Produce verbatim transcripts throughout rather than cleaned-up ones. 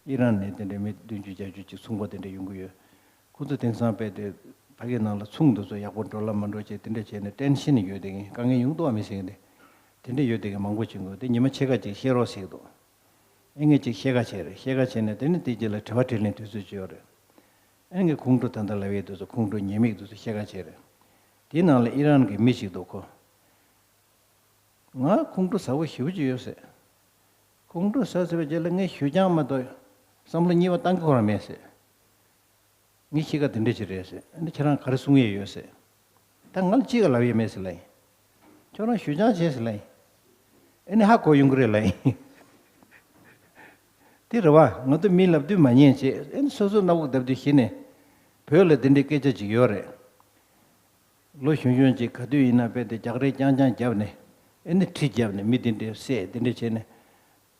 ཨི་རན་ནས་དེ་འདྲའི་མི་བདུན་ཅུ་བརྒྱད་ཅུ་ཅིག་ཚུང་པ་དེ་འདྲ་ཡོང་གི་ཡོད། ཁོ་ཚོ་དེང་སང་དཔེ་དེ་ཕ་གི་ནང་ལ་ཚོང་འདི་ཚོ་ཡག་པོ་འགྲོ་ལ་མ་འགྲོ་བྱས་དེ་འདྲ་བྱས་ནས་ཊེན་ཤན་ཡོད་དེ་དཀའ་ངལ་ཡོང་འདུག་བ། མི་ཟེར་གི་འདི་དེ་འདྲ་ཡོད་དེ་གི་མང་པོ་བྱུང་གི། དེ་ཉི་མ་ཕྱེད་ཀ་ཅིག་བཤད་རོགས་ཟེར་གི་འདུག་ཨེ་ངས་ཅིག་བཤད་ཁ་བྱས་རེད། བཤད་ཁ་བྱས་ནས་དེ་ནི་དེ་རྗེས་ལ་དྲི་བ་དྲིས་ལན་དུས་ཚོད་ཅིག་ཡོད་རེད། ཨེ་ངས་ཁོང་ཁྲོ་ད་ལྟ་ལབ་ཡས་དུས་ཚོད་ཁོང་ཁྲོ་ཉེས་དམིགས་དུས་ཚོད་བཤད་ཁ་བྱས་རེད། དེའི་ནང་ལ་ཨི་རན་གྱི་མི་ཞིག་འདུག་ཁོ། ང་ཁོང་ཁྲོ་ཟ་བོ་ཞེ་པོ་ཅིག་ཡོད་ཟེར། ཁོང་ཁྲོ་ཟ་ཟེར་བའི་རྗེས་ལ་ངས་ཞུ་རྐྱང་མ་གཏོགས་བསམ་བློ་གཉིས་པ་བཏང་གི་ཁོ་རང་མེད་ཟེར། ངའི་གཤིས་ཀ་དེ་འདྲ་ཅིག་རེད་ཟེར། ཨ་ནི་ཁྱེད་རང་ག་རེ་གསུང་ཡས་ཡོད་ཟེར། ད་ང་ལ་གཅིག་ག་ལབ་ཡས་མེད་ཟེར་ལབ་ཡིན། ཁྱོད་རང་ཞུ་རྐྱང་བྱས་ཟེར་ལབ་ཡིན། ཨ་ནི་ཧ་གོ་ཡོང་གི་རེད་ལབ་ཡིན། དེ་རེད་བ། ང་ཚོ་མི་ལབ་དུས་མ་ཉན་བྱས། ཨ་ནི་སོ་སོ་སྣ་བུག་བརྡབ་དུས་གཞི་ནས་བོད་ལ་དེ་འདྲའི་སྐད་ཆ་ཅིག་ཡོད་རེད། ལོ་གཞོན་གཞོན་ཅིག་ག་དུས་ཡིན་ན་དཔེ་དེ་རྒྱག་རེས་རྐྱང་རྐྱང་བརྒྱབ་ནས་ཨེ་ནི་གྲི་བརྒྱབ་ནས་མི་དེ་འདྲའི་བསད་དེ་འདྲ་བྱས་ནས།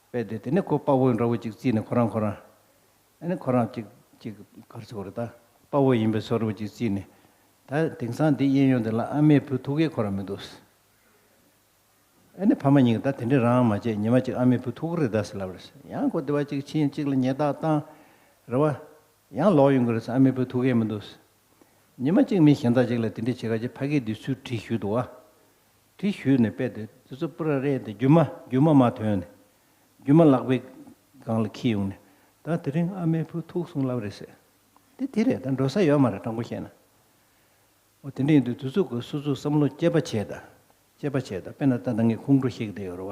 དཔེ་དེ་དེ་ནས་ཁོ་དཔའ་བོ་འདྲ་བོ་ཅིག་བརྩིས་ནས་ཁོ་རང་ཁོ་རང་། ཨེ་ནི་ཁོ་རང་ཅིག་ཅིག་ག་རེ་ཟེར་དགོས་རེད། ད་དཔའ་བོ་ཡིན་པའི་བཟོ་འདྲ་བོ་ཅིག་བརྩིས་ནས། ད་དེང་སང་འདི་གཡས་གཡོན་དེ་ལ་ཨ་མའི་བུ་ཐུག་ཡས་ཁོ་རང་མི་འདུག་ཨ་ནི་ཕ་མ་གཉིས་ཀྱིས་ད་དེ་འདྲས་རང་མ་བྱེད། ཉི་མ་གཅིག་ཨ་མའི་བུ་ཐུག་གི་རེད་ད་ཟེར་ལབ་རེད། ཡང་ཁོ་དེ་བ་གཅིག་ཕྱིན་གཅིག་ལ་ཉེས་རྡུང་བཏང་། རེད་བ། ཡང་ལོག་ཡོང་གི་རེད་ཟེར། ཨ་མའི་བུ་ཐུག་གི་མི་འདུག་ཉི་མ་གཅིག་མི་གཞན་དག་ཅིག་ལ་དེ་འདྲས་བྱེད་ག་ཅིག་ཕ་གིར་དེ་ཚུར་གྲི་ཞུས་འདུག་ཨ། གྲི་ཞུས་ནས་དཔེ་དེ་དེ་ཚོ་པུ་ར་རེད་དེ་རྒྱུ་མ་རྒྱུ་མ་མར་ཐོན་ནས། རྒྱུ་མ་ལག་པའི་སྒང་ལ་འཁྱེར་ཡོང་ནས། ད་དེ་རིང་ཨ་མའི་བུ་ཐུག་སོང་ལབ་རེད་ཟེར། དེ་དེ་རེད། ད་འགྲོ་ས་ཡོད་མ་རེད། དྲང་པོ་བཤད་ན། འོ་དེ་འདྲ་ཡིན་དུས་དུས་ཚོད་ཀྱི་སོ་སོའི་བསམ་བློ་དཔྱད་པ་བྱས་དང་། དཔྱད་པ་བྱས་དང་། དཔེར་ན་ད་ལྟ་ངས་ཁོང་ཁྲོ་ཤེས་ཀྱི་བསྡད་ཡོད་རེད་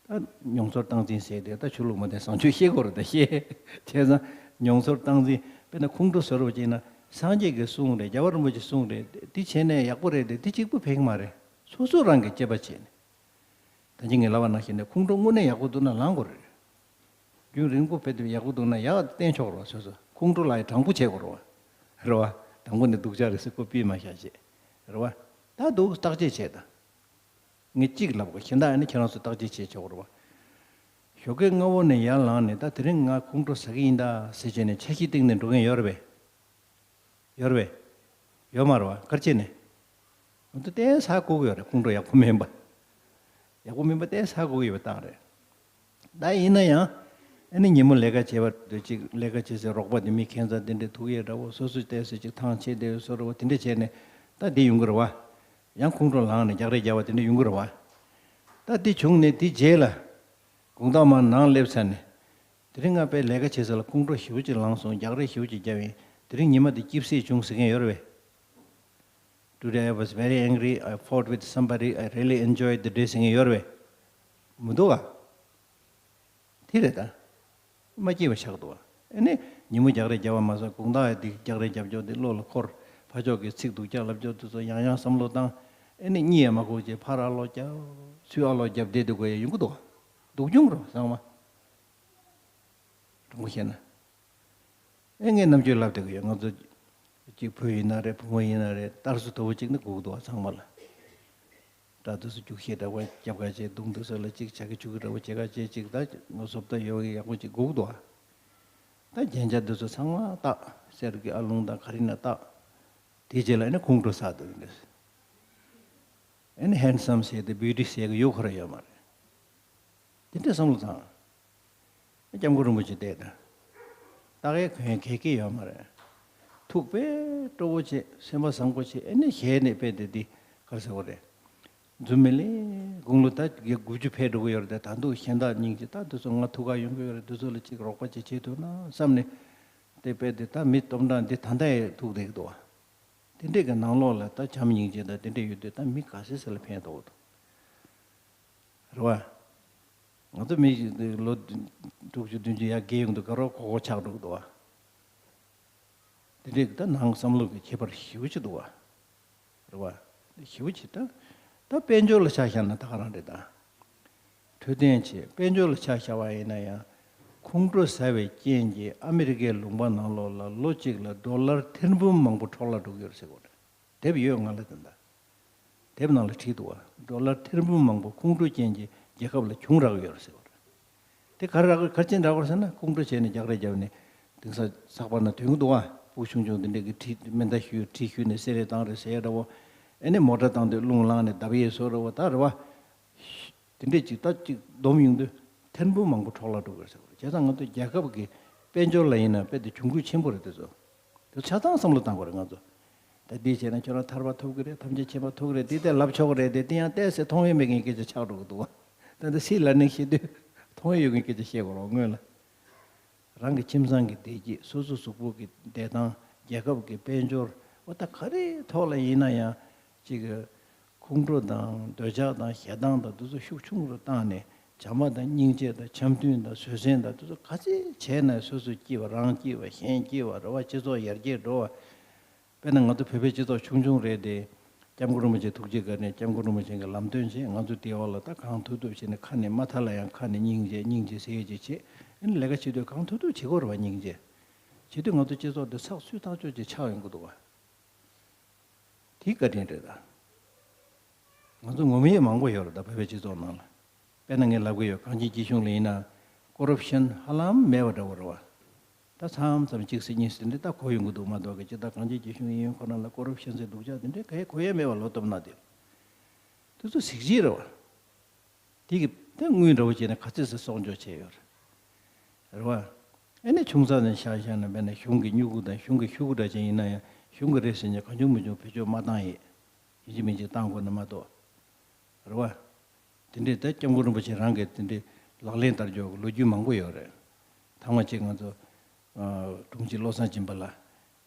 བ། ད་མྱོང་ཚོར་སྟངས་འཛིན་ཟེར་དེ་ད་ཆོས་ལུགས་མ་བསྟེན་བཟང་སྤྱོད་ཤེས་དགོས་རེད་ད་ཤེས། བྱས་ཙང་མྱོང་ཚོར་སྟངས་འཛིན། དཔེར་ན་ཁོང་ཁྲོ་ཟ་རོགས་བྱས་ན་སངས་རྒྱས་ཀྱིས་གསུངས་རེད། རྒྱལ་བ་རིན་པོ་ཆེས་གསུངས་རེད། འདི་བྱས་ནས་ཡག་པོ་རེད་དེ་འདི་གཅིག་པུ་ཕན་གྱི་མ་རེད། སོ་སོ་རང་གིས་དཔྱད་པ་བྱས་ནས། ད་ཅི་ངས་ལབ་པ་ནང་བཞིན་ནས་ཁོང་ཁྲོ་དངོས་གནས་ཡག་པོ་འདུག་ན་ལངས་དགོས་རེད། རྒྱུན་རིང་པོ་བྱས་དུས་ཡག་པོ་འདུག་ན་ཡག་བསྟན་ཆོག་རོགས། སོ་སོ་ཁོང་ཁྲོ་ལངས་ཡས་དྲང་པོ་བྱེད་དགོས་རེད་བ། རེད་བ། དང་པོ་ནས་སྡུག་ཅག་རེད་ཟེར་ཁོ་པི་མ་བཞག་བྱས། རེད་བ། ད་འདུག་བརྟག་དཔྱད་བྱས་དང་། ངས་གཅིག་ལབ་དགོས། གཞན་དག་ཨ་ནི་ཁྱེད་རང་ཚོ་བརྟག་དཔྱད་བྱས་ཆོག་རེད་བ། ཞོགས་ཀས་སྔ་པོ་ནས་ཡར་ལངས་ནས་ད་དེ་རིང་ང་ཁོང་ཁྲོ་ཟ་གི་ཡིན་ད་ཟེར་བྱས་ནས་འཆར་གཞི་བཏིང་ནས་འགྲོ་མཁན་ཡོད་རེད་པས། ཡོད་རེད་པས། ཡོད་མ་རེད་བ། ག་རེ་བྱས་ནས། ང་ཚོ་ཏོག་ཙམ་ཧ་གོ་གི་ཡོད་རེད། ཁོང་ཁྲོ་ཡག་པོ་མིན་པ། ཡག་པོ་མིན་པ་ཏོག་ཙམ་ཧ་གོ་གི་ཡོད་པའི་རྟགས་རེད། ད་ཡིན་ན་ཡང་། ཨ་ནི་ཉིན་མོ་ལས་ཀ་བྱེད་པ་དུས་གཅིག་ལས་ཀ་བྱེད་སའི་རོགས་པ་དེ་མི་ཁྱད་མཚར་དེ་འདྲས་ཐུག་ཡས་འདྲ་བོ། སོ་སོ་ཏོག་ཙམ་ཅིག་ཐང་ཆད་བསྡད་ཡོད་བཟོ་འདྲ་བོ་དེ་འདྲས་བྱས་ནས་ད་འདི་ཡོང་གི་རེད་བ། ཡང་ཁོང་ཁྲོ་ལངས་ནས་རྒྱག་རེས་རྒྱག་པ་དེ་འདྲས་ཡོང་གི་རེད་བ། ད་འདི་བྱུང་ནས་དེ་རྗེས་ལ། དགོང་དག་མར་ནང་སླེབས་ཚར་ནས། དེ་རིང་ང་དཔེ་ལས་ཀ་བྱེད་ས་ལ་ཁོང་ཁྲོ་ཞེ་པོ་ཅིག་ལངས་སོང་། རྒྱག་རེས་ཞེ་པོ་ཅིག་བརྒྱབ་ཡིན། དེ་རིང་ཉི་མ་འདི་སྐྱིད་སེ་བྱུང་ཟེར་མཁན་ཡོད་རེད་པས། Today I was very angry. I fought with somebody. I really enjoyed the day ཟེར་མཁན་ཡོད་རེད་པས། མི་འདུག་ག་དེ་རེད་ད། མ་སྐྱིད་པ་ཆགས་འདུག་ག་ཨ་ནི་ཉིན་མོ་རྒྱག་རེས་བརྒྱབ་པ་མ་ཟད་དགོང་དག་ཡང་འདི་རྒྱག་རེས་བརྒྱབ་ཀྱོག་འདི་བློ་ལ་འཁོར། ཕར་ཕྱོགས་ཀྱི་ཚིག་སྡུག་ཅག་ལབ་ཀྱོག་དེ་ཚོ་ཡང་ཡང་བསམ་བློ་བཏང་། ཨ་ནི་གཉིད་ཡང་མ་ཁུག་བྱས་ཕར་ཨ་ལོག་རྒྱབ། ཚུར་ཨ་ལོག་རྒྱབ་བསྡད་འདུག་ག་ཡ་ཡོང་གི་འདུག་ག་སྡུག་གྱོང་རེད་ཚང་མ། དྲང་པོ་བཤད་ན། ཨེ་ངས་རྣམ་དཔྱོད་ལབ་བསྡད་ཀྱི་ཡོད། ང་ཚོ་གཅིག་བུ་ཡིན་ན་རེད། བུ་མོ་ཡིན་ན་རེད། གཏར་སོ་དོ་བོ་གཅིག་ནི་དགོས་ཀྱི་འདུག་ག་ཚང་མ་ལ། དགྲ་དེ་ཚོ་རྒྱུག་ཤེས་འདྲ་བོ་རྒྱབ་ཁ་བྱས། མདུང་དེ་ཚོ་ལ་གཅིག་བྱ་གི་ཆུ་གི་འདྲ་བོ་བྱེད་ཁ་བྱས། གཅིག་ད་ངོ་སོབ་ད་ཡོད་ཡག་པོ་གཅིག་དགོས་ཀྱི་འདུག་ག་ད་རྒྱན་ཆ་དེ་ཚོ་ཚང་མ་བཏགས། གསེར་གྱི་ཨ་ལོང་དང་ག་རེ་ན་བཏགས། དེའི་རྗེས་ལ་ཨ་ནི་ཁོང་ཁྲོ་ཟ་འདུག་ཡིན་འདྲ། ཨ་ནི་ཧན་སམ་ཟེར་ཏེ་བིའུ་ཊི་ཟེར་གི་ཡོད་ཁོ་ར་ཡོད་མ་རེད། དེ་འདྲའི་བསམ་བློ་བཏང་། སྐྱབས་མགོན་རིན་པོ་ཆེ་བལྟས་དང་། ལྟ་གའི་གོན་གལ་གལ་ཡོད་མ་རེད། ཐུག་པས་སྤྲོ་བོ་བྱེད། སེམས་པ་བཟང་པོ་བྱེད། ཨ་ནི་ཞལ་ནས་དཔེ་དེ་འདི་ག་རེ་ཟེར་བ་རེད། རྫུན་མི་ལས་དགུང་ལོ་ད་དགུ་བཅུ་ཕེབས་འགྲོ་གི་ཡོད་རེད་དེ། ད་དུང་གཞན་དག་སྙིང་རྗེ། ད་དེ་ཚོ་ང་ཐུག་ག་ཡོང་གི་ཡོད་རེད། དེ་ཚོ་ལ་ཅིག་རོགས་པ་ཅིག་བྱེད་ཐུབ་ན་བསམ་ནས། དེ་དཔེ་དེ་ད་མི་སྟོབས་འགྲང་འདི་ད་ལྟ་ཡང་ཐུག་བསྡད་ཀྱི་འདུག་བ། དེ་འདྲས་ཀྱི་ནང་ལོགས་ལ་ད་བྱམས་སྙིང་རྗེ་དང་དེ་འདྲས་ཡོད་དུས་ད་མི་ག་ཚད་ཚད་ལ་ཕན་ཐོགས་འདུག་རེད་བ། ང་ཚོ་མི་ཞིག་ལོ་དྲུག་ཅུ་བདུན་ཅུ་ཡར་རྒས་ཡོང་དུས་དགའ་རོགས་ཁོག་ཁོག་ཆགས་འགྲོ་གི་འདུག་བ། དེ་འདྲའི་ད་ནང་བསམ་བློ་གི་ཁྱད་པར་ཞེ་པོ་ཅིག་འདུག་བ། རེད་བ། ཞེ་པོ་ཅིག་ད། ད་དཔལ་འབྱོར་ལ་ཆ་བཞག་ན་ད་ག་རང་རེད་ད། འཕྲོད་བསྟེན་བྱེད། དཔལ་འབྱོར་ལ་ཆ་བཞག་པ་ཡིན་ན་ཡང་། ཁོང་ཁྲོ་ཟ་བའི་རྐྱེན་གྱིས་ཨ་མི་རི་ཀའི་ལུང་པ་ནང་ལོགས་ལ་ལོ་གཅིག་ལ་ཌོ་ལར་ཐེར་འབུམ་མང་པོ་འཕྲོ་བརླག་འགྲོ་གི་ཡོད་རེད་ཟེར་གོ་རེད། དེབ་ཡོད་ང་ལ་དེ་འདྲ། དེབ་ནང་ལ་བྲིས་འདུག་བ། ཌོ་ལར་ཐེར་འབུམ་མང་པོ་ཁོང་ཁྲོའི་རྐྱེན་གྱིས་རྒྱལ་ཁབ་ལ་གྱོང་རག་གི་ཡོད་རེད་ཟེར་བ་རེད། དེ་ག་རེ་རག་གི་ག་རེ་བྱས་ནས་རག་གི་རེད་ཟེར་ན། ཁོང་ཁྲོ་བྱས་ནས་རྒྱག་རེས་བརྒྱབ་ནས་དེང་སང་ཚགས་པར་ནང་ཐོན་གྱི་འདུག་བ། སྤུ་གུ་ཆུང་ཆུང་དེ་འདྲས་ཀྱིས་གྲི་མེ་མདའ་གཞུས་གྲི་གཞུས་ནས་བསད་རེས་བཏང་རེས་ཟེར་ཡ་འདྲ་བོ། ཨ་ནི་མོ་ཊ་བཏང་དུས་རླུང་ལངས་ནས་བརྡབ་ཡས་བཟོ་འདྲ་བོ་ད་རེད་བ། དེ་འདྲས་ཅིག་ད་ཅིག་སྡོམ་ཡོང་དུས་ཐེར་འབུམ་མང་པོ་འཕྲོ་བརླག་འགྲོ་གི་རེད་ཟེར་བ་རེད། དེ་དང་ང་ཚོ་རྒྱལ་ཁབ་ཀྱི་དཔལ་འབྱོར་ལ་ཡིན་ན་དཔེ་དེ་གྱོང་གུད་ཆེན་པོ་རེད་དེ་ཚོ། དེ་ཆ་ཚང་བསམ་བློ་བཏང་དགོས་རེད་ང་ཚོ། ད་འདི་བྱས་ན་ཁྱོད་རང་ཐར་པ་ཐོབ་ཀྱི་རེད། ཐམས་ཅད་མཁྱེན་པ་ཐོབ་ཀྱི་རེད། འདི་ལྟའི་ལབ་ཆོག་གི་རེད་དེ། དེ་ཡང་ཏོག་ཙམ་མཐོང་ཡས་མེད་མཁན་སྐད་ཆ་ཆགས་འགྲོ་གི་འདུག་བ། ད་ལྟ་སྲིད་ལ་ནི་བཤད་དུས་མཐོང་ཡས་ཡོད་མཁན་སྐད་ཆ་བཤད་དགོས་རེད་སྔོན་ལ། རང་གི་ཁྱིམ་ཚང་གི་བདེ་སྐྱིད། སོ་སོ་གཟུགས་པོ་གི་བདེ་ཐང་། རྒྱལ་ཁབ་ཀྱི་དཔལ་འབྱོར། འོ་ད་ག་རེའི་ཐོག་ལ་ཡིན་ན་ཡང་ཅིག་ཁོང་ཁྲོ་དང་འདོད་ཆགས་དང་ཞེ་སྡང་དང་དེ་ཚོ་ཤུགས་ཆུང་རུ་བཏང་ནས། བྱམས་པ་དང་སྙིང་རྗེ་དང་འཆམ་མཐུན་དང་བཟོད་བསྲན་དང་དེ་ཚོ་ག་ཚད་བྱས་ན། སོ་སོ་སྐྱིད་པ། རང་སྐྱིད་པ། གཞན་སྐྱིད་པ་རེད་བ། སྤྱི་ཚོགས་ཡར་རྒྱས་འགྲོ་བ། དཔེར་ན་ང་ཚོ་བོད་པའི་སྤྱི་ཚོགས་ཆུང་ཆུང་རེད་དེ། སྐྱབས་མགོན་རིན་པོ་ཆེ་ཐུགས་རྗེ་བཀའ་དྲིན། སྐྱབས་མགོན་རིན་པོ་ཆེ་གི་ལམ་སྟོན་བྱས། ང་ཚོ་དེའི་འོག་ལ་ད་གང་ཐུབ་ཐུབ་བྱས་ནས། ཁ་ནས་མ་ཐར་ལ་ཡང་ཁ་ནས་སྙིང་རྗེ་སྙིང་རྗེ་ཟེར་ཡས་ཅིག་བྱས། ཨ་ནི་ལས་ཀ་བྱེད་དུས་གང་ཐུབ་ཐུབ་བྱེད་དགོས་རེད་བ། སྙིང་རྗེ་བྱེད་དུས་ང་ཚོ་སྤྱི་ཚོགས་འདི་ཚགས་ཚུད་ཐག་ཆོད་ཅིག་ཆགས་ཡོང་གི་འདུག་བ། དེའི་བཀའ་དྲིན་རེད་ད། ང་ཚོ་ངོམ་ཡས་མང་པོ་ཡོད་རེད་ད་བོད་པའི་སྤྱི་ཚོགས་ནང་ལ། དཔེར་ན་ངས་ལབ་གི་ཡོད། གངས་ཅན་སྐྱིད་གཤོངས་ལ་ཡིན་ན་ཀོ་རབ་ཤན་ཧ་ལམ་མེད་པ་འདྲ་བོ་རེད་བ། ད་མཚམས་མཚམས་གཅིག་ཟེར་གཉིས་ཟེར་འདི་ལྟ་གོ་ཡོང་གི་འདུག་མ་གཏོགས་གི། ཇི་ལྟར་གངས་ཅན་སྐྱིད་གཤོངས་ཡིན་ཡིན་ཁོ་ན་ལ་ཀོ་རབ་ཤན་ཟེར་སྡུག་ཅག་དེ་འདྲའི་ག་ཡེ་གོ་ཡས་མེད་པ། ལོ་སྟོབས་ན་དེ་དེ་ཚོ་གཟི་བརྗིད་རེད་བ། དེ་གི་དེ་དངུལ་འདྲ་བོ་བྱས་ན་ག་ཚོད་ཟེར་གསོག་འཇོག་བྱས་ཡོད་རེད། རེད་བ། ཨ་ནི་ཆུང་ཙག་ནས་བཞག་བཞག་ན། དཔེར་ན་གཞུང་གི་སྨྱུ་གུ་དང་གཞུང་གི་ཤོག་གུ་འདྲ་ཅན་ཡིན་ན་ཡང་། གཞུང་གི་རེད་ཟེར་ནས་གང་བྱུང་མི་བྱུང་བེད་སྤྱོད་མ་བཏང་ཡས། ཡིན་གཅིག་མིན་གཅིག་བཏང་དགོས་ན་མ་གཏོགས། རེད་བ། དེ་འདྲས་ད་སྐྱབས་མགོན་རིན་པོ་ཆེ་རང་གིས་དེ་འདྲས་ལག་ལེན་བསྟར་རྒྱུ་གི་ལོ་རྒྱུས་མང་པོ་ཡོད་རེད། ཐེངས་མ་གཅིག་ང་ཚོ་ཨ་དྲུང་ཆེ་བློ་བཟང་སྦྱིན་པ་ལགས་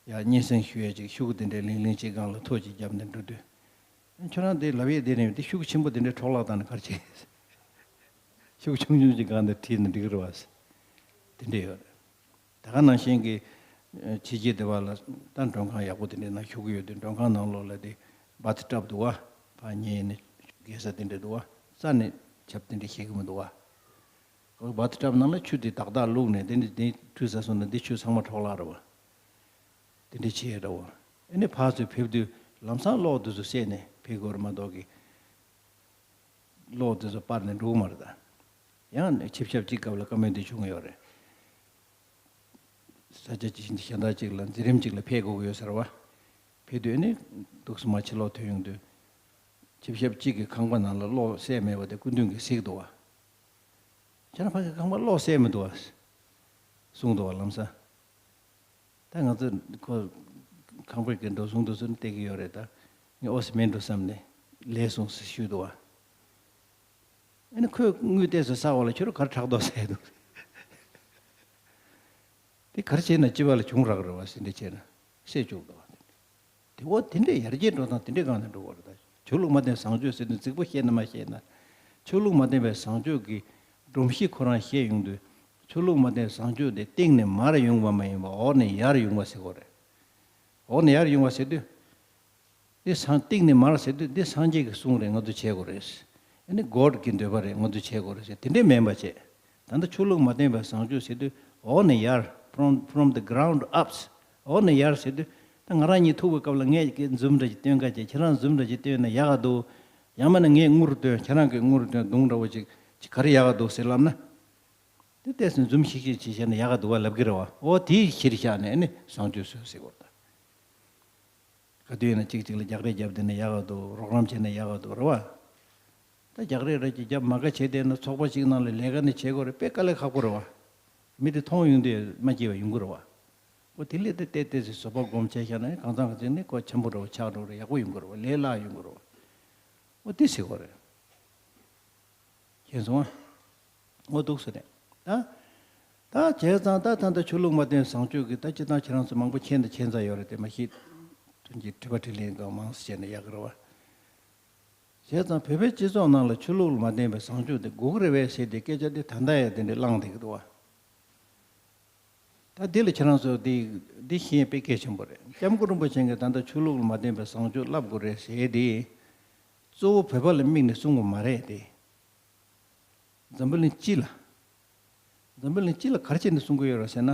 ཡར་སྙན་སེང་ཞུ་ཡས་ཅིག་ཤོག་གུ་དེ་འདྲས་ལིང་ལིང་གཅིག་སྒང་ལ་ཐོ་གཅིག་བརྒྱབ་ནས་འགྲོ་དུས། ཁྱོད་རང་དེ་ལབ་ཡས་དེ་ནས་དེ་ཤོག་གུ་ཆེན་པོ་དེ་འདྲས་འཕྲོ་བརླག་བཏང་ན་ག་རེ་བྱེད། ཤོག་གུ་ཆུང་ཆུང་ཅིག་སྒང་དེར་བྲིས་ན་འགྲིག་གི་རེད་བ། དེ་འདྲས་ཡོད་རེད། ད་ག་ནང་བཞིན་གྱི་ཨ་ཕྱི་རྒྱལ་དེ་བ་ལ་ད་མགྲོན་ཁང་ཡག་པོ་དེ་འདྲའི་ནང་བཞུགས་ཀྱི་ཡོད་དུས། མགྲོན་ཁང་ནང་ལོགས་ལ་དེ་བཱཐ་ཊབ་འདུག་བ། ཕར་ཉལ་ནས་སྒུག་ས་དེ་འདྲ་འདུག་བ། རྩ་ནས་ཆབ་དེ་འདྲ་བཞེས་ཀྱི་མི་འདུག་བ། བཱཐ་ཊབ་ནང་ལ་ཆུ་དེ་ཏག་ཏག་བླུགས་ནས། དེ་འདྲ་དེ་ཁྲུས་ཟ་སོང་ན་འདི་ཆུ་ཚང་མ་འཕྲོ་བརླག་རེད་བ། དེ་འདྲ་བྱས་རེད་བ། ཨ་ནི་ཕར་ཚུར་ཕེབས་དུས་ལམ་སང་གློག་དེ་ཚོ་བསད་ནས་ཕེབས་དགོས་རེད་མ་གཏོགས་གི། གློག་དེ་ཚོ་སྤར་ནས་འགྲོ་གི་མ་རེད་ད། ཡང་ཆིབས་ཞབས་གཅིག་སྐབས་ལ་བཀའ་མོལ་དེ་བྱུང་ཡོད་རེད། ས་ཆ་ཅིག་གཞན་དག་ཅིག་ལ་མཛད་རིམ་ཅིག་ལ་ཕེབས་དགོས་ཀྱི་ཡོད་ཟེར་བ། ཕེབས་དུས་ནི་འདུག་སེ་མར་ཕྱི་ལོགས་ཐོན་ཡོང་དུས། ཆིབས་ཞབས་གཅིག་གི་ཁང་པ་ནང་ལ་གློག་བསད་མེད་པ་དེ་སྐུ་མདུན་གྱིས་གཟིགས་འདུག་བ། ཁྱེད་རང་ཕ་གི་ཁང་པ་གློག་བསད་མི་འདུག་བ། གསུངས་འདུག་བ་ལམ་སང་། ད་ང་ཚོ་ཁོ་ཁང་པའི་གི་འགྲོ་སོང་དེ་ཚོ་བལྟས་ཀྱི་ཡོད་རེད་ད། ངས་ཨོ་སི་མེད་འགྲོ་བསམ་ནས་ལས་སོང་ཟེར་ཞུས་འདུག་བ། ཨ་ནི་ཁོས་དངུལ་ཏོག་ཙམ་བསགས་པ་ལ་ཁྱོད་རང་ག་རེ་ཕྲག་དོག་ཟ་ཡས་འདུག་དེ་ག་རེ་བྱས་ན་སྤྱི་པ་ལ་གྱོང་རག་རེད་བ་ཟེར་འདྲ་བྱས་ན་བཤད་ཆོག་འདུག་བ། དེ་འོ་དེ་འདྲའི་ཡར་རྒྱས་འགྲོ་སྟངས་དེ་འདྲའི་སྒང་ནས་འགྲོ་བ་རེད་ད། ཆོས་ལུགས་མ་བསྟེན་བཟང་སྤྱོད་ཟེར་དུས་རྫིག་པོ་བཤད་ན་མ་བཤད་ན། ཆོས་ལུགས་མ་བསྟེན་པའི་བཟང་སྤྱོད་ཀྱི་སྒྲོམ་གཞི་ཁོ་རང་བཤད་ཡོང་དུས། ཆོས་ལུགས་མ་བསྟེན་བཟང་སྤྱོད་དེ་སྟེང་ནས་མར་ཡོང་བ་མ་ཡིན་པར་འོག་ནས་ཡར་ཡོང་བ་ཟེར་དགོས་རེད། འོག་ནས་ཡར་ཡོང་བ་ཟེར་དུས། འདི་སངས་སྟེང་ནས་མར་ཟེར་དུས་འདི་སངས་རྒྱས་ཀྱི་གསུང་རེད། ང་ཚོ་བྱེད་དགོས་རེད། ཨ་ནི་གོཌ་ཀྱི་འདོད་པ་རེད། ང་ཚོ་བྱེད་དགོས་རེད་ཟེར་དེ་འདྲས་མིན་པ་བྱས། ད་ལྟ་ཆོས་ལུགས་མ་བསྟེན་པའི་བཟང་སྤྱོད་ཟེར་དུས་འོག་ནས་ཡར། from from the ground ups. འོག་ནས་ཡར་ཟེར་དུས་ད་ང་རང་གཉིས་ཐུག་པའི་སྐབས་ལ་ངས་ཀྱི་འཛུམ་འདྲ་ཅིག་སྟོན་ག་བྱས། ཁྱེད་རང་འཛུམ་འདྲ་ཅིག་སྟོན་ན་ཡག་ག་འདུག་ཡང་མིན་ན་ངས་དངུལ་སྟོན། ཁྱེད་རང་གིས་དངུལ་སྟོན། གདོང་འདྲ་བོ་ཅིག་ཅིག་ག་རེ་ཡག་ག་འདུག་ཟེར་ལབ་ན། དེ་ལྟས་སུ་འཛུམ་ཤིག་ཤིག་བྱས་བྱས་ན་ཡག་ག་འདུག་བ་ལབ་ཀྱི་རེད་བ། འོ་དེའི་གཞིར་བཞག་ནས་ཨ་ནི་བཟང་སྤྱོད་བཟོས་ཟེར་དགོས་རེད་ད། ག་དུས་ཡིན་ན་གཅིག་གཅིག་ལ་རྒྱག་རེས་བརྒྱབ་བསྡད་ན་ཡག་ག་འདུག་རོགས་རམ་བྱས་ན་ཡག་ག་འདུག་རེད་བ། ད་རྒྱག་རེས་རེ་གཅིག་བརྒྱབ་མ་དགའ་བྱས་བསྡད་ན་ཚོགས་པ་གཅིག་ནང་ལ་ལས་ཀ་ནི་བྱེད་དགོས་རེད། དཔེ་དཀའ་ལས་ཁག་པོ་རེད་བ། མི་དེ་མཐོང་ཡོང་དུས་མ་སྐྱིད་པ་ཡོང་གི་རེད་བ། འོ་དེ་ལས་དེ་ཏོག་ཙམ་བཟོད་པ་སྒོམ་བྱས་བཞག་ན་གང་ཚང་ག་ཚོད་ནི་ཁོ་འཆམ་པོ་འདྲ་བོ་ཆགས་འགྲོ་རེད། ཡག་པོ་ཡོང་གི་རེད་བ། ལས་སླ་ཡོང་གི་རེད་བ། འོ་དེ་ཟེར་དགོས་རེད། མཁྱེན་སོང་ཨ། འོ་འདུག་སེ་རེད། ད། ད་བྱས་ཙང་ད་ད་ལྟ་ཆོས་ལུགས་མ་བསྟེན་བཟང་སྤྱོད་ཀྱི་ད་སྤྱིར་བཏང་ཁྱེད་རང་ཚོ་མང་པོ་མཁྱེན་དང་མཁྱེན་ཚར་ཡོད་རེད་དེ། མ་གཞི་དོན་གྱི་དྲི་བ་དྲིས་ལན་གང་མང་ཙམ་བྱས་ན་ཡག་གི་རེད་བ། བྱས་ཙང་བོད་པའི་སྤྱི་ཚོགས་ནང་ལ་ཆོས་ལུགས་ལ་མ་བརྟེན་པའི་བཟང་སྤྱོད་དེ་དགོས་ཀྱི་རེད་པས་ཟེར་ཏེ་སྐད་ཆ་དེ་ད་ལྟ་ཡང་དེ་འདྲ་གླེང་བསྡད་ཀྱི་འདུག་བ། ད་འདི་ལ་ཁྱེད་རང་ཚོ་འདི་འདི་ཤེས་དཔེ་གལ་ཆེན་པོ་རེད། སྐྱབས་མགོན་རིན་པོ་ཆེ་གིས་ད་ལྟ་ཆོས་ལུགས་ལ་མ་བརྟེན་པའི་བཟང་སྤྱོད་བསླབ་དགོས་རེད་ཟེར་དེ། གཙོ་བོ་བོད་པ་ལ་དམིགས་ནས་གསུང་གི་མ་རེད་དེ། འཛམ་བུ་གླིང་སྤྱི་ལ། འཛམ་བུ་གླིང་སྤྱི་ལ་ག་རེ་བྱས་ནས་གསུང་གི་ཡོད་རེད་ཟེར་ན།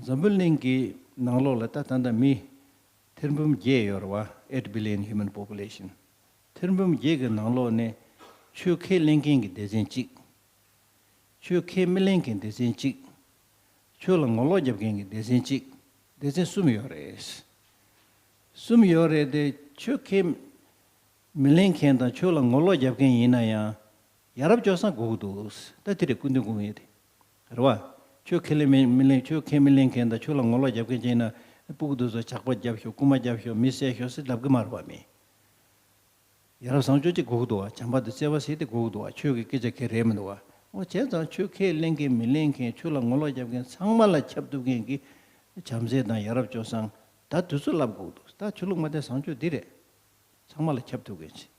འཛམ་བུ་གླིང་གི་ནང་ལོགས་ལ་ད་ད་ལྟ་མི་ཐེར་འབུམ་བརྒྱད་ཡོད་རེད་བ། eight billion human population། ཐེར་འབུམ་བརྒྱད་ཀྱི་ནང་ལོགས་ནས་ཆོས་ཁས་ལེན་མཁན་གྱི་སྡེ་ཚན་གཅིག་ཆོས་ཁས་མི་ལེན་མཁན་སྡེ་ཚན་གཅིག་ཆོས་ལ་ངོ་ལོག་རྒྱབ་མཁན་གྱི་སྡེ་ཚན་གཅིག་སྡེ་ཚན་གསུམ་ཡོད་རེད། གསུམ་ཡོད་རེད་དེ། ཆོས་ཁས་མི་ལེན་མཁན་དང་ཆོས་ལ་ངོ་ལོག་རྒྱབ་མཁན་ཡིན་ན་ཡང་ཡ་རབས་སྤྱོད་བཟང་དགོས་ཀྱི་འདུག་ད་དེ་རེད་སྐུ་མདུན་དགོངས་ཡོད་དེ། རེད་བ། ཆོས་ཁས་ལེན་མི་མི་ལེན། ཆོས་ཁས་མི་ལེན་མཁན་དང་ཆོས་ལ་ངོ་ལོག་རྒྱབ་མཁན་ཅིག་ཡིན་ན། སྤུ་གུ་དེ་ཚོ་ཇག་པ་རྒྱབ་ཤོག་རྐུན་མ་རྒྱབ་ཤོག་མི་བསད་ཤོག་ཟེར་ལབ་གི་མ་རེད་བ་མི། ཡ་རབས་བཟང་སྤྱོད་ཅིག་དགོས་ཀྱི་འདུག་བ། བྱམས་པ་དང་བརྩེ་བ་ཟེར་དེ་དགོས་ཀྱི་འདུག་བ། ཆོས་ཀྱི་སྐད་ཆ་གང་རེད་མི་འདུག་བ། འོ་བྱས་ཙང་ཆོས་ཁས་ལེན་མཁན་མི་ལེན་མཁན་ཆོས་ལ་ངོ་ལོག་རྒྱབ་མཁན་ཚང་མ་ལ་ཁྱབ་ཐུབ་མཁན་གྱི་བྱམས་བརྩེ་དང་ཡ་རབས་སྤྱོད་བཟང་ད་དུས་ཚོད་ལབ་དགོས་ཀྱི་འདུག་ད་ཆོས་ལུགས་མ་བསྟན་བཟང་སྤྱོད་འདི་རེད། ཚང་མ་ལ་ཁྱབ་ཐུབ་མཁན་ཅིག་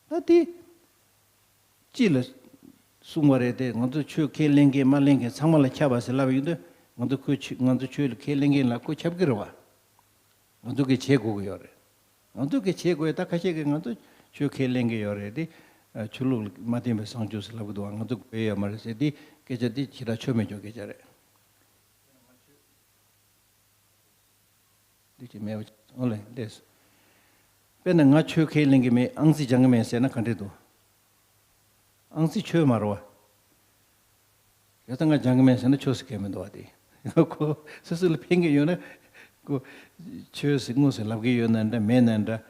ད་དེ་ཅི་ལ་གསུངས་པ་རེད་དེ། ང་ཚོ་ཆོས་ཁས་ལེན་མཁན་མ་ལེན་མཁན་ཚང་མ་ལ་ཁྱབ་པ་ཟེར་ལབ་ཡོང་དུས། ང་ཚོ་ཁོའི་ཆོས་ང་ཚོ་ཆོས་ལ་ཁས་ལེན་མཁན་ལ་ཁོ་ཁྱབ་ཀྱི་རེད་བ། ང་ཚོ་གིས་བྱེད་དགོས་ཀྱི་ཡོད་རེད། ང་ཚོ་གིས་བྱེད་དགོས་ཡ། ད་ཁ་ཤས་ཀྱིས་ང་ཚོ་ཆོས་ཁས་ལེན་གྱི་ཡོད་རེད་དེ། ཆོས་ལུགས་མ་བསྟན་པའི་བཟང་སྤྱོད་ཟེར་ལབ་ཀྱི་འདུག་བ། ང་ཚོ་དགོས་ཡོད་མ་རེད་ཟེར་དེ་སྐད་ཆ་དེ་ཞེ་དྲག་ཆོ་མེད་ཀྱོག་སྐད་ཆ་རེད། འདི་ཅི་མེད་པ་ཅིག་འོ་ལེ་ལེས། དཔེར་ན་ང་ཆོས་ཁས་ལེན་གྱི་མེད། ཨང་རྩིས་སྦྱང་གི་མེད་ཟེར་ན་ག་འདྲས་འདུག་ཨང་རྩིས་ཆོས་མ་རེད་བ། ཡོད་ཙང་ང་སྦྱང་གི་མེད་ཟེར་ན་ཆོས་སུ་གལ་མི་འདུག་བ་དེ། ཁོ་སོ་སོ་ལ་ཕན་གྱི་ཡོད་ན་ཁོ་ཆོས་སུ་དངོས་སུ་ལབ་ཀྱི་ཡོད་ན་འདྲ་མེད་ན་འདྲ།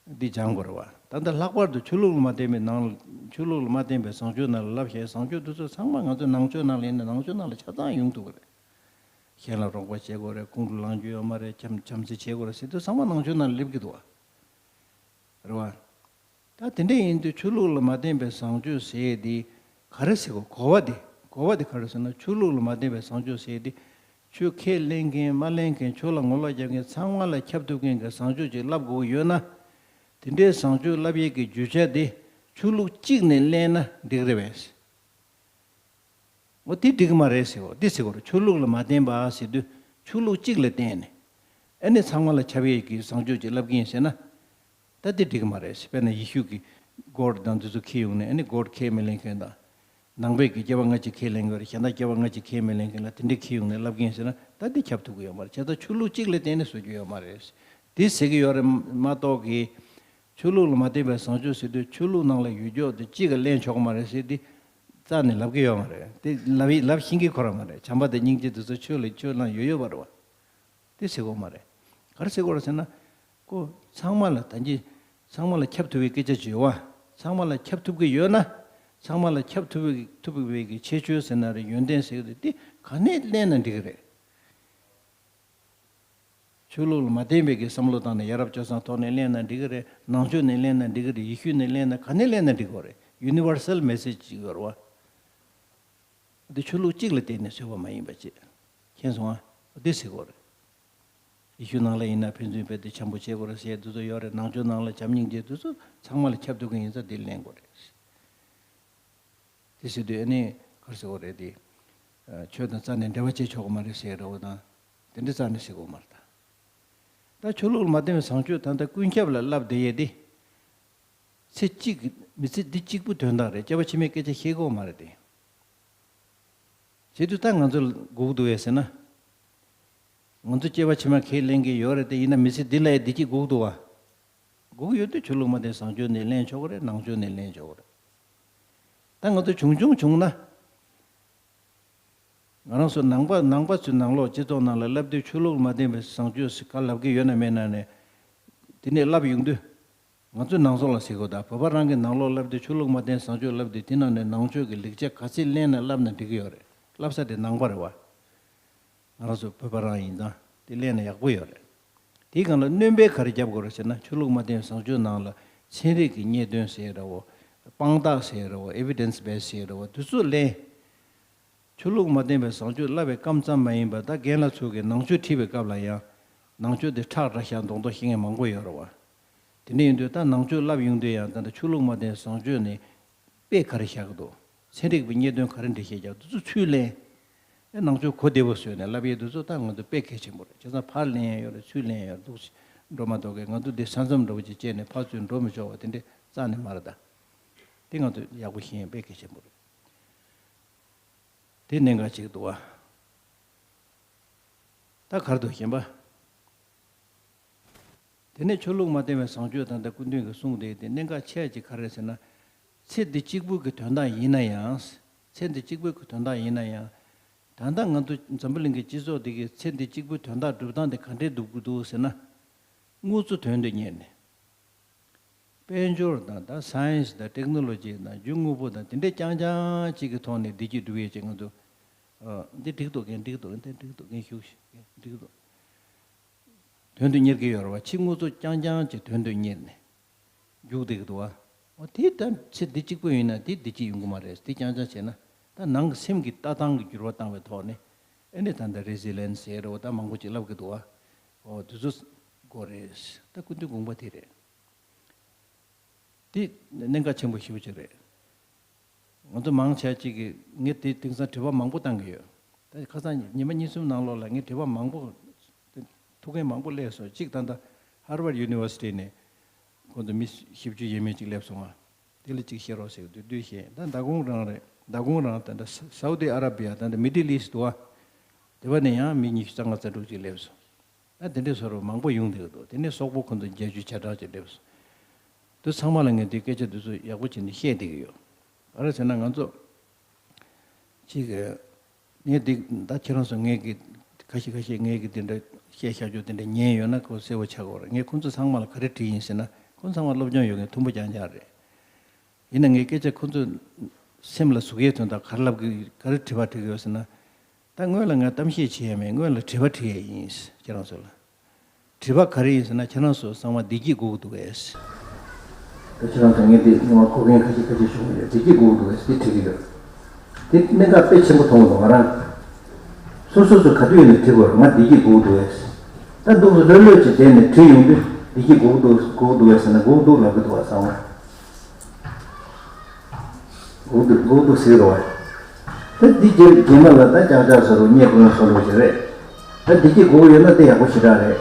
འདི་སྦྱང་དགོས་རེད་བ། ད་ལྟ་ལྷག་པར་དུ་ཆོས་ལུགས་ལ་མ་བརྟེན་པའི་ནང་ཆོས་ལུགས་ལ་མ་བརྟེན་པའི་བཟང་སྤྱོད་ནང་ལ་ལབ་བྱས། བཟང་སྤྱོད་འདི་ཚོ་ཚང་མ་ང་ཚོའི་ནང་ཆོས་ནང་ལ་ཡིན་ན་ནང་ཆོས་ནང་ལ་ཆ་ཚང་ཡོང་ཐུབ་ཀྱི་རེད། གཞན་ལ་རོགས་པ་བྱེད་དགོས་རེད། ཁོང་ཁྲོ་ལངས་རྒྱུ་ཡོད་མ་རེད། བྱམས་བྱམས་བརྩེ་བྱེད་དགོས་རེད་ཟེར་དུས་ཚང་མ་ནང་ཆོས་ནང་ལ་སླེབས་ཀྱི་འདུག་བ། རེད་བ། ད་དེ་འདྲ་ཡིན་དུས་ཆོས་ལུགས་ལ་མ་བརྟེན་པའི་བཟང་སྤྱོད་ཟེར་ཡས་དེ་ག་རེ་ཟེར་དགོས། གོ་བ་དེ་གོ་བ་དེ་ག་རེ་ཟེར་ན། ཆོས་ལུགས་ལ་མ་བརྟེན་པའི་བཟང་སྤྱོད་ཟེར་ཡས་དེ་ཆོས་ཁས་ལེན་མཁན་མ་ལེན་མཁན་ཆོས་ལ་ངོ་ལོག་རྒྱབ་མཁན་ཚང་མ་ལ་ཁྱབ་ཐུབ་མཁན་གྱི་བཟང་སྤྱོད་ཅིག་བསླབ་དགོས་ཀྱི་ཡོད་ན། དེ་འདྲའི་བཟང་སྤྱོད་བསླབ་ཡས་ཀྱི་རྒྱུ་ཆ་དེ་ཆོས་ལུགས་གཅིག་ནས་གླེང་ན་འགྲིག་རེད་པས། འོ་དེ་འགྲིག་གི་མ་རེད་ཟེར་བ། འདི་ཟེར་དགོས་རེད། ཆོས་ལུགས་ལ་མ་བརྟེན་པ་ཟེར་དུས་ཆོས་ལུགས་གཅིག་ལ་བརྟེན་ནས་ཨ་ནི་ཚང་མ་ལ་ཁྱབ་ཡས་ཀྱི་བཟང་སྤྱོད་ཅིག་བསླབ་ཀྱི་ཡིན་ཟེར་ན། ད་འདི་འགྲིག་གི་མ་རེད་ཟེར། དཔེར་ན་ཡེ་ཤུ་གི་གོཌ་དང་འདི་ཚོ་ཁས་ཡོང་ནས་ཨ་ནི་གོཌ་ཁས་མི་ལེན་མཁན་དང་། ནང་པའི་གི་སྐྱེ་བ་སྔ་ཕྱི་ཁས་ལེན་གྱི་ཡོད་རེད། གཞན་དག་སྐྱེ་བ་སྔ་ཕྱི་ཁས་མི་ལེན་མཁན་ལ་དེ་འདྲའི་ཁས་ཡོང་ནས་བསླབ་ཀྱི་ཡིན་ཟེར་ན། ད་འདི་ཁྱབ་ཐུབ་ཀྱི་ཡོད་མ་རེད། བྱས་ཙང་ཆོས་ལུགས་གཅིག་ལ་བརྟེན་ནས་བཟོ་རྒྱུ་ཡོད་མ་རེད། འདི་ཟེར་གྱི་ཡོད་རེད་མ་གཏོགས་ཀྱི། ཆོས་ལུགས་ལ་མ་བརྟེན་པའི་བཟང་སྤྱོད་ཟེར་དུས་ཆོས་ལུགས་ནང་ལ་ཡོད་ཀྱོག་དེ་གཅིག་ག་ལེན་ཆོག་གི་མ་རེད་ཟེར་དེ་རྩ་ནས་ལབ་ཀྱི་ཡོད་མ་རེད། དེ་ལབ་ཡི་ལབ་ཤེས་ཀྱི་ཁོ་རང་མ་རེད། བྱམས་པ་དང་སྙིང་རྗེ་དེ་ཚོ་ཆོས་ལ་ཆོས་ནང་ཡོད་ཡོད་པ་རེད་བ། དེ་ཟེར་དགོས་མ་རེད། ག་རེ་ཟེར་དགོས་རེད་ཟེར་ན། ཁོ་ཚང་མ་ལ་ད་གིན་ཚང་མ་ལ་ཁྱབ་ཐུབ་པའི་སྐད་ཆ་ཅིག་ཡོད་བ། ཚང་མ་ལ་ཁྱབ་ཐུབ་ཀྱི་ཡོད་ན། ཚང་མ་ལ་ཁྱབ་ཐུབ་པའི་ཐུབ་པའི་གི་ཁྱད་ཆོས་ཟེར་ན་རེད། ཡོན་ཏན་ཟེར་གི་རེད། དེ་ག་ནས་གླེང་ན་འགྲིག་གི་རེད། ཆོས་ལུགས་ལ་མ་བརྟེན་པའི་གི་བསམ་བློ་བཏང་ནས་ཡ་རབས་སྤྱོད་བཟང་ཐོག་ནས་གླེང་ན་འགྲིག་གི་རེད། ནང་ཆོས་ནས་གླེང་ན་འགྲིག་གི་རེད། ཡེ་ཤུ་ནས་གླེང་ན་ག་ནས་གླེང་ན་འགྲིག་གི་རེད། ཡུ་ནི་ཝར་སལ་མེ་སེ་ཇི་ཅིག་ཡོད་རེད་བ། འདི་ཆོས་ལུགས་གཅིག་ལ་བརྟེན་ནས་བཟོས་པ་མ་ཡིན་པ་བྱས། མཁྱེན་སོང་ཨ། འདི་ཟེར་དགོས་རེད། ཡེ་ཤུ་ནང་ལ་ཡིན་ན་ཕན་ཚུན་དཔེ་དེ་འཆམ་པོ་བྱེད་དགོས་རེད་ཟེར་དེ་ཚོ་ཡོད་རེད། ནང་ཆོས་ནང་ལ་བྱམས་སྙིང་རྗེ་དེ་ཚོ་ཚང་མ་ལ་ཁྱབ་ཐུབ་ཀྱི་ཡིན་ཙང་འདི་གླེང་དགོས་རེད། དེ་ཟེར་དུས་ཨ་ནི་ག་རེ་ཟེར་དགོས་རེད་དེ། ཆོས་དང་རྩ་ནས་འབྲེལ་བ་བྱེད་ཆོག་གི་མ་རེད་ཟེར་རེད་བ་དང་། དེ་འདྲ་རྩ་ནས་ཟེར་དགོས་མ་རེད་ད། ད་ཆོས་ལུགས་ལ་མ་བརྟེན་པའི་བཟང་སྤྱོད་ད་ལྟ་ཀུན་ཁྱབ་ལ་བསླབ་བསྡད་ཡས་དེ། ཚེ་གཅིག་གི་མི་ཚེ་འདི་གཅིག་པུ་དོན་དག་རེད། སྐྱེ་བ་ཕྱི་མའི་སྐད་ཆ་བཤད་དགོས་མ་རེད་དེ། བྱེད་དུས་ད་ང་ཚོ་ལ་སྒུག་འདུག་བས་ཟེར་ན། ང་ཚོ་སྐྱེ་བ་ཕྱི་མ་ཁས་ལེན་གྱི་ཡོད་རེད་དེ། ཡིན་ན་མི་ཚེ་འདི་ལ་ཡང་བདེ་སྐྱིད་སྒུག་འདུག་བ། སྒུག་ཡོད་དུས་ཆོས་ལུགས་མ་བརྟེན་བཟང་སྤྱོད་ནས་གླེང་ཆོག་གི་རེད། ནང་ཆོས་ནས་གླེང་ཆོག་གི་རེད། ད་ང་ཚོ་བྱུང་བྱུང་བྱུང་ན། ང་རང་ཚོ་ནང་པ་ནང་པ་ཚོའི་ནང་ལོགས་སྤྱི་ཚོགས་ནང་ལ་བསླབ་དུས་ཆོས་ལུགས་མ་བརྟེན་པའི་བཟང་སྤྱོད་ཟེར་ག་ལབ་ཀྱི་ཡོད་ན་མེད་ན་ནས། དེ་ནས་བསླབ་ཡོང་དུས། ང་ཚོའི་ནང་ཚོགས་ལ་ཟེར་དགོས། ད་བོད་པ་རང་གི་ནང་ལོགས་བསླབ་དུས་ཆོས་ལུགས་མ་བརྟེན་བཟང་སྤྱོད་བསླབ་དུས་དེ་ནང་ནས་ནང་ཆོས་ཀྱི་ལེགས་ཆ་ག་ཚད་གླེང་ན་བསླབ་ན་འགྲིག་གི་ཡོད་རེད། བསླབ་ས་དེ་ནང་པ་རེད་བ། ང་རང་ཚོ་བོད་པ་རང་ཡིན་ཙང་དེ་གླེང་ན་ཡག་པོ་ཡོད་རེད། དེའི་སྒང་ལ་སྣོན་པ་ག་རེ་རྒྱབ་དགོས་རེད་ཟེར་ན། ཆོས་ལུགས་མ་བརྟེན་བཟང་སྤྱོད་ནང་ལ་ཚན་རིག་གི་རྙེད་དོན་ཟེར་རེད་བ། དཔང་རྟགས་ཟེར་རེད་བ། ཨེ་བི་ཌེན་སི་བེ་སི་ཟེར་རེད་བ། དེ་ཚོ་གླེང་། ཆོས་ལུགས་མ་བརྟེན་པའི་བཟང་སྤྱོད་བསླབ་པའི་སྐབས་ཙམ་མ་ཡིན་པར་ད་རྒན་ལགས་ཚོ་གིས་ནང་ཆོས་ཁྲིད་པའི་སྐབས་ལ་ཡང་ནང་ཆོས་དེ་ཁྲག་དྲག་ཤག་མདོག་མདོག་ཤེས་མཁན་མང་པོ་ཡོད་རེད་བ། དེ་འདྲ་ཡིན་དུས་ད་ནང་ཆོས་བསླབ་ཡོང་དུས་ཡང་ད་ལྟ་ཆོས་ལུགས་མ་བརྟེན་བཟང་སྤྱོད་ནས་དཔེ་ག་རེ་བཞག་གི་འདུག་ཚན་རིག་པའི་རྙེད་དོན་ག་རེ་འགྲེལ་བཤད་རྒྱག་འདུག་ཚུལ་གླེང་། ཨེ་ནང་ཆོས་གོ་བདེ་པོ་བཟོས་ནས་བསླབ་ཡས་འདུག་ཚོ་ད་ང་ཚོ་དཔེ་གལ་ཆེན་པོ་རེད། བྱས་ཙང་ཕར་གླེང་ཡས་ཡོད་རེད། ཚུར་གླེང་ཡས་ཡོད་རེད། འདུག་འགྲོ་མ་གཏོགས་ཀྱི་ང་ཚོ་འདི་ས་མཚམས་འདྲ་བོ་ཅིག་བཅད་ནས་ཕར་ཚུར་འགྲོ་མི་ཆོག་པ་དེ་འདྲ་རྩ་ནས་མ་རེད་ད། དེ་ང་ཚོ་ཡག་པོ་ཤེས་ཡས་དཔེ་གལ་ཆེན་པོ་རེད། དེ་གནད་འགག་ཅིག་འདུག་བ། ད་ག་རེ་འདུག་གཞན་པ། དེ་ནས་ཆོས་ལུགས་མ་བརྟེན་པའི་བཟང་སྤྱོད་དང་ད་སྐུ་མདུན་གྱིས་གསུངས་ཏེ་དེ་གནད་འགག་ཆེ་ཅིག་ག་རེ་ཟེར་ན། ཚེ་འདི་གཅིག་པུ་གི་དོན་དག་ཡིན་ན་ཡང་། ཚེ་འདི་གཅིག་པུ་གི་དོན་དག་ཡིན་ན་ཡང་། ད་ལྟ་ང་ཚོ་འཛམ་བུ་གླིང་གི་སྤྱི་ཚོགས་འདི་གི་ཚེ་འདི་གཅིག་པུའི་དོན་དག་སྒྲུབ་སྟངས་དེ་ག་འདྲས་འདུག་གི་འདུག་ཟེར་ན། དངོས་གཙོ་དོན་དུ་གཉེར་ནས། དཔལ་འབྱོར་དང་ད་སའེན་སི་དང་ཊེག་ནོ་ལོ་ཇི་དང་རྒྱུ་དངོས་པོ་དང་དེ་འདྲའི་རྐྱང་རྐྱང་གཅིག་གི་ཐོག་ནས་བདེ་སྐྱིད་སྒྲུབ་ཡས་ཅིག་ང་ཚོ་འདི་འགྲིག་འདུག་གན་འགྲིག་འདུག་གན་འགྲིག་འདུག་གན་ཞུགས་ཤིག་གན་འགྲིག་འདུག་དོན་དུ་གཉེར་གྱི་ཡོད་རེད་བ། ཕྱི་དངོས་ཚོ་རྐྱང་རྐྱང་གཅིག་དོན་དུ་གཉེར་ནས་རྒྱུག་བསྡད་ཀྱི་འདུག་བ། འོ་དེ་ད་ཚེ་འདི་གཅིག་པོ་ཡིན་ན་དེ་བདེ་སྐྱིད་ཡོང་གི་མ་རེད། དེ་རྐྱང་རྐྱང་བྱས་ན་ད་ནང་གི་སེམས་ཀྱི་ལྟ་སྟངས་ཀྱི་འགྱུར་བ་བཏང་བའི་ཐོག་ནས་ཨེ་ནས་ད་ལྟ་རེ་སི་ལེན་སི་ཟེར་རེད་བ། ད་མང་པོ་ཅིག་ལབ་ཀྱི་འདུག་བ། འོ་དེ་ཚོ་དགོས་རེད། ད་སྐུ་མདུན་དགོངས་པ་དེ་རེད། དེ་གནད་འགག་ཆེན་པོ་ཞེ་པོ་ཅིག་རེད། ང་ཚོ་མང་ཆེ་ཅིག་གིས་ངས་དེ་དེང་སང་དྲི་བ་མང་པོ་བཏང་གི་ཡོད། ད་ཁ་སང་ཉི་མ་གཉིས་གསུམ་ནང་ལོགས་ལ་ངས་དྲི་བ་མང་པོ་ཐུག་མཁན་མང་པོ་སླེབས་སོང་། གཅིག་ད་ལྟ་ཧར་ཝར་ཡུ་ནི་ཝར་སི་ཊི་ནས་ཁོང་ཚོ་མི་བཞི་བཅུ་ཡས་མས་ཅིག་སླེབས་སོང་ང་། དེ་ལ་ཅིག་བཤད་རོགས་ཟེར་དུས་དུས་བཤད། ད་མདང་དགོང་རང་རེད། མདང་དགོང་རང་ད་ལྟ་སའུ་ཏི་ཨ་ར་བི་ཡ་ད་ལྟ་མི་ཌི་ལི་སི་ཊི་འདུག་བ། དེ་བ་ནས་ཡང་མི་ཉི་ཤུ་རྩ་ལྔ་རྩ་དྲུག་ཅིག་སླེབས་སོང་། ད་དེ་འདྲའི་བཟོ་འདྲ་མང་པོ་ཡོང་བསྡད་ཀྱི་འདུག་དེ་ནས་སོག་པོ་ཁོ་ཚོ་བརྒྱད་ཅུ་གྱ་གྲངས་ཅིག་སླེབས་སོང་། དེ་ཚང་མ་ལ་ངས་དེ་སྐད་ཆ་དེ་ཚོ་ཡག་པོ་བྱས་ནས་བཤད་བསྡད་ཀྱི་ཡོད། ག་རེ་ཟེར་ན་ང་ཚོ་གཅིག་གི་ངས་འདི་ད་ཁྱེད་རང་ཚོ་ངས་ཀྱི་ཁ་ཤས་ཁ་ཤས་ངས་ཀྱི་དེ་འདྲ་བཤད་བཞག་རྒྱུ་དེ་འདྲ་ཉན་ཡོད་ན་ཁོ་གསལ་པོ་ཆགས་ཀྱི་ཡོད་རེད། ངས་ཁོ་ཚོ་ཚང་མ་ལ་ག་རེ་དྲིས་ཡིན་ཟེར་ན་ཁོ་ཚང་མ་སློབ་སྦྱོང་ཡོད་མཁན་མཐོན་པོ་རྐྱང་རྐྱང་རེད། ཡིན་ན་ངས་སྐད་ཆ་ཁོ་ཚོ་སེམས་ལ་ཟུག་ཡས་དོན་དག་ག་རེ་ལབ་ཀྱི་ག་རེ་དྲི་བ་དྲི་གི་ཡོད་ཟེར་ན། ད་སྔོན་ལ་ང་གཏམ་བཤད་བྱེད་ཡས་མེད། སྔོན་ལ་དྲི་བ་དྲི་ཡས་ཡིན། ཁྱེད་རང་ཚོ་ལ་དྲི་བ་ག་རེ་ཡིན་ཟེར་ན། ཁྱེད་རང་ཚོ་ཚང་མ་བདེ་སྐྱིད་དགོས་ཀྱི་འདུག་གས། ད་ཁྱེད་རང་ཚོ་ངས་འདི་སྔོན་མ་གོ་མཁན་ཁ་ཤས་ཁ་ཤས་བྱུང་ཡོད། བདེ་སྐྱིད་དགོས་ཀྱི་འདུག་གས་དེ་དྲི་གི་ཡོད། དེ་གནད་འགག་དཔེ་ཆེན་པོ་མཐོང་གི་འདུག་ང་རང་སོ་སོ་སོ་ག་དུས་ཡིན་ནའི་དྲི་དགོས་རེད། ང་བདེ་སྐྱིད་དགོས་ཀྱི་འདུག་གས། ད་འདུག་ལྷོད་ལྷོད་ཅིག་བསྡད་ནས་དྲི་ཡོང་དུས་བདེ་སྐྱིད་དགོས་ཀྱི་འདུག་དགོས་ཀྱི་འདུག་གས་ཟེར་ན་དགོས་ཀྱི་འདུག་ལབ་ཀྱི་འདུག་བ། ཚང་མ། སྒུག་འདུག་སྒུག་འདུག་ཟེར་རོ། ད་འདི་རྗེས་རྗེས་མ་ལ་ད་ཀྱག་ཀྱག་ཟེར་རོ། རྙེད་དགོས་ན་བཟོ་འདྲ་ཞིག་རེད། ད་བདེ་སྐྱིད་དགོས་ཀྱི་ཡོད་ན་དེ་ཡག་པོ་ཞེ་དྲག་རེད།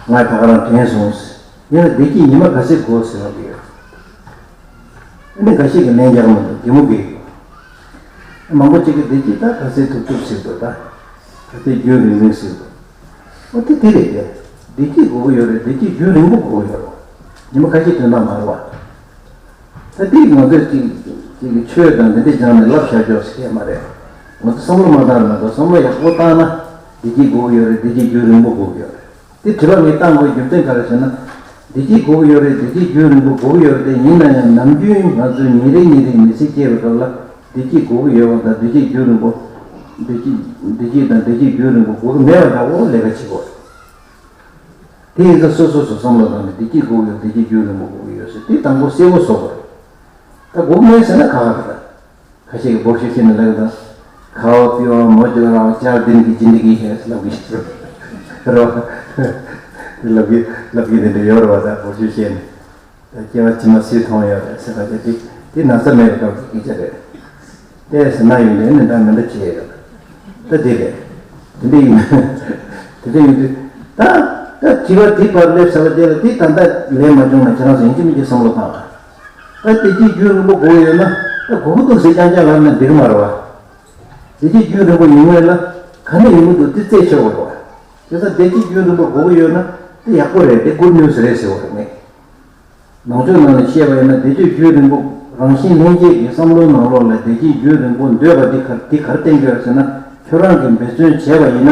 ང་ད་ག་རང་དྲན་སོང་། ཡིན་ན་བདེ་སྐྱིད་ཉི་མ་ག་ཚོད་དགོས་ཟེར་བ་གི་ཡོད། ཨ་ནི་འགའ་ཞིག་གིས་ལན་རྒྱག་མི་འདུག་གད་མོ་བགད་ཀྱི་ཡོད། མང་པོ་ཅིག་གིས་བདེ་སྐྱིད་ད་ག་ཚོད་ཐུབ་ཐུབ་ཟེར་འདུག་ད་ག་ཚོད་རྒྱུན་རིང་རིང་ཟེར་འདུག་འོ་དེ་དེ་རེད་དེ། བདེ་སྐྱིད་དགོས་ཀྱི་ཡོད་རེད། བདེ་སྐྱིད་རྒྱུན་རིང་པོ་དགོས་ཀྱི་ཡོད་རེད། ཉི་མ་ཁ་ཤས་དོན་དག་མ་རེད་བ། ད་འདི་ང་ཚོས་ཅིག་ཅིག་གི་ཆོས་དང་འདི་འདྲ་སྦྱངས་ནས་ལབ་བཞག་ཆོག་ཟེར་མཁན་མ་རེད། ང་ཚོ་བསམ་བློ་མ་བཏང་རེད་མ་གཏོགས། བསམ་བློ་ཡག་པོ་བཏང་ན་བདེ་སྐྱིད་དགོས་ཀྱི་ཡོད་རེད། བདེ་སྐྱིད་རྒྱུན་རིང་པོ་དགོས་ཀྱི་ཡོད་རེད། དེ་དྲི་བ་ངས་བཏང་དགོས་རྒྱུ་མཚན་ག་རེ་ཟེར་ན། བདེ་སྐྱིད་དགོས་ཀྱི་ཡོད་རེད། བདེ་སྐྱིད་རྒྱུན་རིང་པོ་དགོས་ཀྱི་ཡོད་རེད་དེ། ཡིན་ན་ཡང་ནམ་རྒྱུན་ང་ཚོས་ཉིན་རེ་ཉིན་རེ་མི་ཚེ་སྐྱེལ་བའི་སྐབས་ལ་བདེ་སྐྱིད་དགོས་ཀྱི་ཡོད་པ་དང་བདེ་སྐྱིད་རྒྱུན་རིང་པོ། བདེ་སྐྱིད་བདེ་སྐྱིད་དང་བདེ་སྐྱིད་རྒྱུན་རིང་པོ་དགོས་ཀྱི་མེད་པ་འདྲ་བོ་ལས་ཀ་བྱེད་དགོས་རེད། དེ་ཡིན་ཙང་སོ་སོ་སོ་བསམ་བློ་བཏང་ནས་བདེ་སྐྱིད་དགོས་ཀྱི་ཡོད། བདེ་སྐྱིད་རྒྱུན་རིང་པོ་དགོས་ཀྱི་ཡོད་ཟེར་དེ་དང་པོ་གསལ་པོ་བཟོ་དགོས་རེད། ད་དགོས་མེད་ཟེར་ན་ཁག་ཁག་རེད། ད་ཁ་ཤས་ཀྱིས་འབོར་ཆེན་བཤད་ནས་ལབ་ཀྱི་འདུག་ཁ་བ་པི་ཝ་མོ་ཅོག་ར་བ་ཅར་དིན་གི་ཇིན་དི་གི་ཧེ་ལབ་ཀྱི་ཞིག་རེད་བ། ལབ་ཀྱི་ལབ་ཀྱི་དེ་འདྲ་ཡོད་རེད་བ། ད་འབོར་ཆེན་བཤད་ནས་ད་སྐྱེ་བ་ཕྱི་མ་སུས་མཐོང་ཡོད་རེད་ཟེར་བ་དེ་དེ་དེ་ན་ཚ་མེད་པའི་སྐབས་ཀྱི་སྐད་ཆ་རེད། ལྟས་ཟེར་ན་ཡོང་དེ་ནི་འདྲ་མི་འདྲ་བྱེད་ཡོད། ད་དེ་རེད། དེ་འདྲ་ཡིན། དེ་འདྲ་ཡིན་དུས་ད་ད་དྲི་བ་དེ་བར་སླེབས་ཚར་བ་དེ་ལ་དེ་ད་ལྟ་ལན་མ་བྱུང་ན་ཁྱེད་རང་ཚོ་ཡིན་གཅིག་མིན་གཅིག་བསམ་བློ་བཏང་ཨ། ད་བདེ་སྐྱིད་རྒྱུན་རིང་པོ་དགོས་ཡོད་ན་ད་དགོས་ཀྱི་འདུག་ཟེར་རྐྱང་རྐྱང་ལབ་ན་འགྲིག་གི་མ་རེད་བ། བདེ་སྐྱིད་རྒྱུན་རིང་པོ་ཡོང་ངེས་ལ་ག་ནས་ཡོང་གི་འདུག་དེ་རྩད་ཆོད་དགོས་རེད་བ། དེ་ཚོ་བདེ་སྐྱིད་རྒྱུན་རིང་པོ་དགོས་ཀྱི་ཡོད་ན་དེ་ཡག་པོ་རེད། དེ་གུཌ་ནིའུ་སི་རེད་ཟེར་བ་རེད་ངས། ནང་ཆོས་ནང་ནས་བཤད་པ་ཡིན་ན་བདེ་སྐྱིད་རྒྱུན་རིང་པོ། རང་བཞིན་ལྷན་སྐྱེས་ཀྱི་བསམ་བློའི་ནང་ལོགས་ལ་བདེ་སྐྱིད་རྒྱུན་རིང་པོ་འདོད་པ་འདི་ག་འདི་ག་རེ་བསྟན་གྱི་ཡོད་ཟེར་ན། ཁྱོད་རང་གིས་འབད་བརྩོན་བྱས་པ་ཡིན་ན་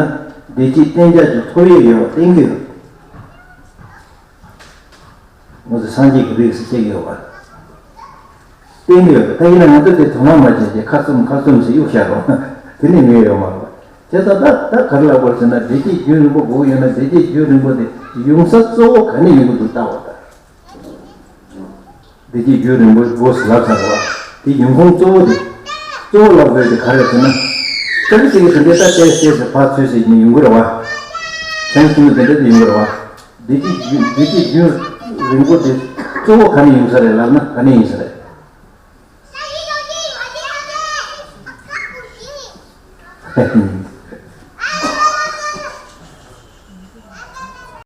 བདེ་སྐྱིད་གཏན་འཇགས་ཀྱི་ཐོབ་ཡས་ཡོད་པ་བསྟན་གྱི་ཡོད། ང་ཚོ་སངས་རྒྱས་ཀྱི་རིགས་སུ་སྐྱེ་གི་ཡོད་པ། བསྟན་གྱི་ཡོད་པ། ད་ཡིན་ན་ང་ཚོ་དེ་དོ་སྣང་མ་བྱས་ཏེ་ཁ་བཙུམ་ཁ་བཙུམ་ཟེར་གཡུག་བཞག་རོགས། དེ་ནས་ངེས་ཡོད་མ་རེད། བྱས་ཙང་ད་ད་ག་རེ་ལབ་དགོས་ཟེར་ན། བདེ་སྐྱིད་རྒྱུན་རིང་པོ་དགོས་ཡོད་ན་བདེ་སྐྱིད་རྒྱུན་རིང་པོ་དེ་ཡོང་ས་གཙོ་བོ་ག་ནས་ཡོང་གི་འདུག་ལྟ་བ་ད། བདེ་སྐྱིད་རྒྱུན་རིང་པོ་དགོས་ཟེར་ལབ་ཚར་བ། དེ་ཡོང་ཁུངས་གཙོ་བོ་དེ། གཙོ་བོ་ལབ་དགོས་དེ་ག་རེ་ཟེར་ན། ཏག་ཏག་ཅིག་གི་དེ་འདྲའི་ད་ཏོག་ཙམ་ཏོག་ཙམ་ཕར་ཚུར་ཟེར་ནས་ཡོང་གི་རེད་བ། ཆང་གསུམ་དེ་འདྲ་དེ་ཡོང་གི་རེད་བ། བདེ་སྐྱིད་རྒྱུན་བདེ་སྐྱིད་རྒྱུན་རིང་པོ་དེ་གཙོ་བོ་ག་ནས་ཡོང་ས་རེད་ལབ་ན་ག་ནས་ཡིན་ས་རེད།